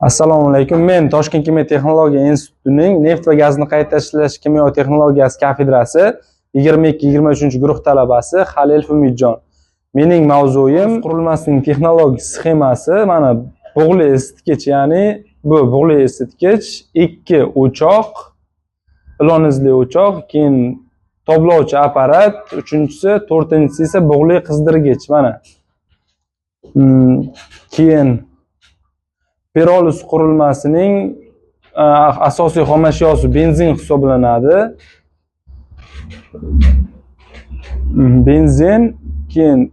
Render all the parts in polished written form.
Assalomu alaykum. Men Toshkent kimyo texnologiya institutining neft va gazni qayta ishlash kimyo texnologiyasi kafedrasi 22-23 guruh talabasi Halil Umidjon. Mening mavzuyim qurilmasining texnologik sxemasi. Mana bug'li isitgich, ya'ni bu bug'li isitgich, ikki o'choq, ilon izli o'choq, keyin toblovchi apparat, uchinchisi, to'rtinchisi esa bug'li qizdirgich mana. Keyin piroliz qurilmasining asosiy xomashyosi benzin hisoblanadi. Benzin, keyin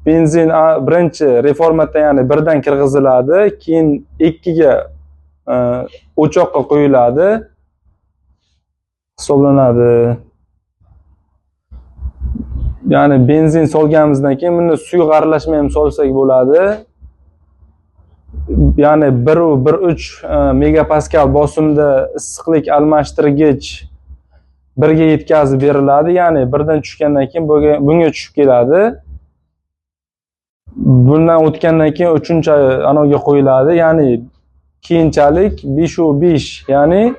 benzin birinchi reformatdan, ya'ni birdan kirgiziladi, keyin ikkiga o'choqqa quyiladi hisoblanadi. Ya'ni benzin solganimizdan keyin buni suyuq aralashma ham solsak bo'ladi. Ya'ni 1,13 megapaskal bosimda issiqlik almashtirgich birga yetkazib beriladi. Ya'ni birdan tushgandan keyin bunga tushib keladi. Bundan o'tgandan keyin uchinchi anoga qo'yiladi. Ya'ni keyinchalik 5,5, ya'ni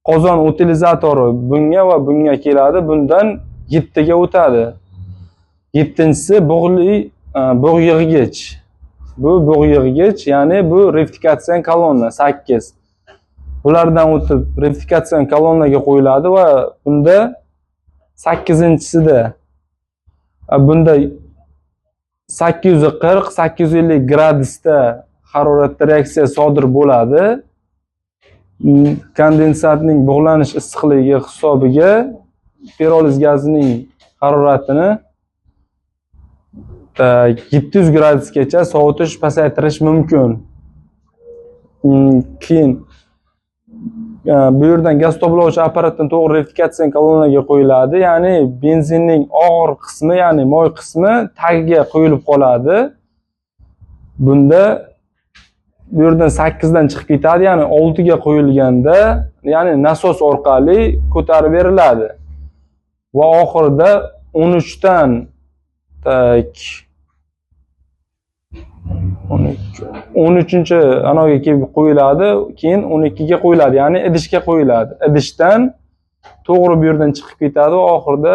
qozon utilizatori bunga va bunga keladi. Bundan 7 ga o'tadi. 7-inchisi bug'li bug' yig'gich. Bu bug' yig'gich, ya'ni bu rektifikatsion kolonna 8. Bulardan o'tib rektifikatsion kolonnaga qo'yiladi va bunda 8-inchisida bunda 840-850 gradusda haroratda reaksiya sodir bo'ladi. Kondensatning bug'lanish issiqligi hisobiga piroliz gazining haroratini 700 gradusgacha sovutish, pasaytirish mumkin. Keyin bu yerdan gaz toblovchi apparatdan to'g'ri rektifikatsion kolonnaga qo'yiladi. Ya'ni benzinning og'ir qismi, ya'ni moy qismi tagiga quyilib qoladi. Bunda bu yerdan 8 dan chiqib ketadi, ya'ni 6 ga qo'yilganda, ya'ni nasos orqali ko'tarib beriladi. Va oxirida 13 dan так 12, 13 anoga kelib qo'yiladi, keyin 12 ga qo'yiladi, ya'ni idishga qo'yiladi. Idishdan to'g'ri bu yerdan chiqib ketadi va oxirida